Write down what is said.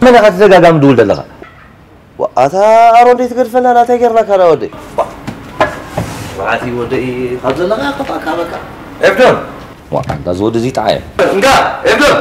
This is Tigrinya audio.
መን ኢኻ ተደጋጋሚ ድውል ዘለኻ? ዋ፣ ኣታ ኣሮን ደይ ትገድፈና፣ ናታይ ጌርናካ ዳ ወደይ? ዋ፣ ስርዓት እዩ ወደይ፣ ካብ ዘለኻ ከፋካ በቃ። ኤፍዶን! ዋ፣ ኣንታ እዚ ወዲ እዚ ጣዓየ። እንዳ፣ ኤፍዶን!